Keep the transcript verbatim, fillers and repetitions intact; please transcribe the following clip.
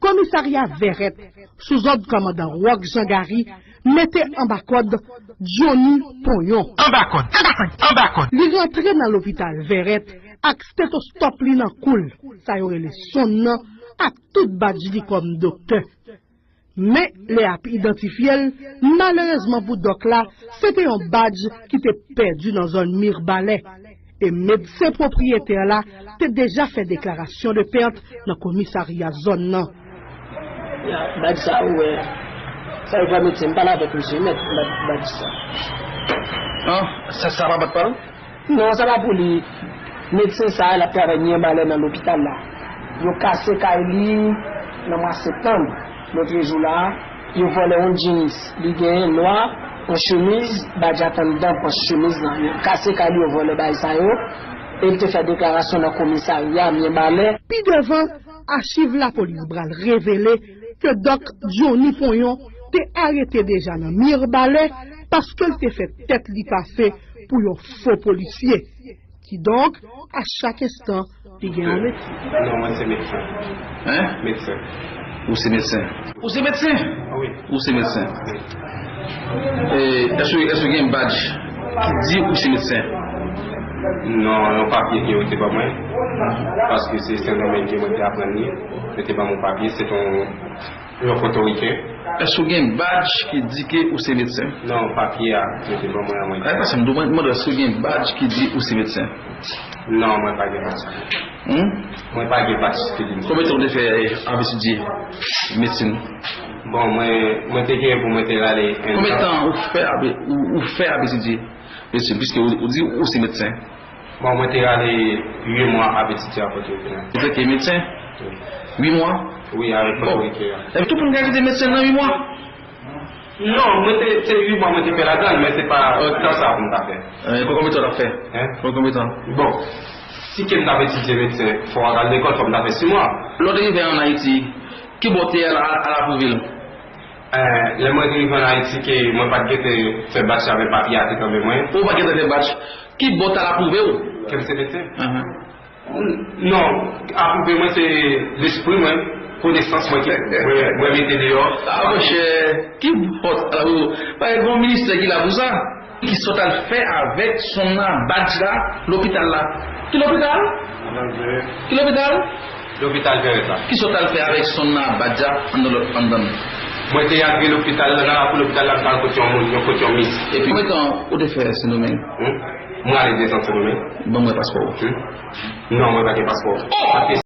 Komisarya Vèrèt, sou zòd kòmandan Rock Jean Gary, mete anba kòd Johnny Ponyon. Anba kòd! Anba kòd! Anba kòd! Li rantre nan lopital Vèrèt ak stetostòp li nan kou l, sa yo rele sonn nan, ak tout badj li kòm doktè. Men, lè y ap idantifye l, malerezman pou dòk la, se te yon badj ki te pèdi nan zòn Mirbalè. E medsen pwopriyetè la te deja fè deklarasyon de pèt nan komisarya zòn nan. Ya, badj sa ou wè, sa yo pran medsen, m pale avèk misye, mèt, badj, badj sa. An, sa, sa pa bat pa l? Non, sa pa pou li. Medsen sa a, l ap travay Myen Balè nan lopital la. Yo kase kay li nan mwa septanm. Lòt jou la, yo vòlè yon jeans li genyen nwa, yon chemiz, badj a t anndan pòch chemiz lan. Yo kase kay li, yo vòlè bagay sa yo. E l te fè deklarasyon nan komisarya Myen Balè. Pi devan, achiv lapolis pral revele ke Dòk Johnny Ponyon te arete deja nan Mirbalè paske l te fè tèt li pase pou yon fo polisye. Kidonk, a chak enstan, li gen yon medsen. Non, mwen se medsen. Hein? Medsen. Ou se medsen? Ou se medsen? Wi. Ou se medsen? Wi. E, èske, èske gen badj ki di ou se medsen? Non, yon papye ke yo te ban mwen. Paske se Sendomeng ke mwen te aprann li. Yo te ban mwen papye, se te yon, yon Pòtoriken. Èske w gen badj ki di ke ou se medsen? Non, papye a, yo te ban mwen an mwen. Ay, pa sa, m mande w, èske w gen badj ki di ou se medsen? Non, mwen pa gen badj. Hmm? Mwen pa gen badj ki di m. Konbyen tan w te fè, eh, ap etidye medsin? Bon, mwen, mwen te gen pou mwen te rale en Konbyen tan ou fè ap, ou, ou fè ap etidye medsin, piske ou, ou di ou se medsen? Bon, mwen te rale uit mwa ap etidye a Pòtoprens. Ou te ke medsen? Wi. Uit mwa? Wi, avèk Bon. Pòtoriken an. Epi tout moun ka kite medsen nan uit mwa? Non, mwen te, se uit mwa mwen te fè ladan l, men se pa Ok. tan sa pou m ta fè. Eh, kon konbyen tan w t ap fè? Hein? Kon konbyen tan? Bon, si ke m t ap etidye medsen, fò w al lekòl, fò m ta fè sis mwa. Lè w te rive ann Ayiti, ki bò w te al, al, al apwouve l? Eh, lè mwen te rive ann Ayiti, ke mwen pa t gentan fè batch la, men papye a te kanpe mwen. Ou pa t gentan fè batch? Ki bò w t al apwouve w? Ke m se medsen? Ahan. Non, apwouve mwen se lespri mwen, konesans mwen ki mwen, mwen mete deyò. Ah, monchè, ki pòt la ou? Pa gen yon ministè ki la pou sa? Ki sa w t al fè avèk sonn nan, badj la, lopital la? Ki lopital? Ki lopital? Lopital Vèrèt la. Ki sa w t al fè avèk sonn nan, badj la, anndan lòt, anndan? Mwen te antre lopital la, nan lakou lopital la, m t al kote yon moun, yon kote yon mis. Epi, konbyen tan ou te fè Sendomeng? Hmm? Mwen ale de zan Sendomeng. Ban mwen paspò w. Hmm? Non, mwen pa gen paspò. Oh!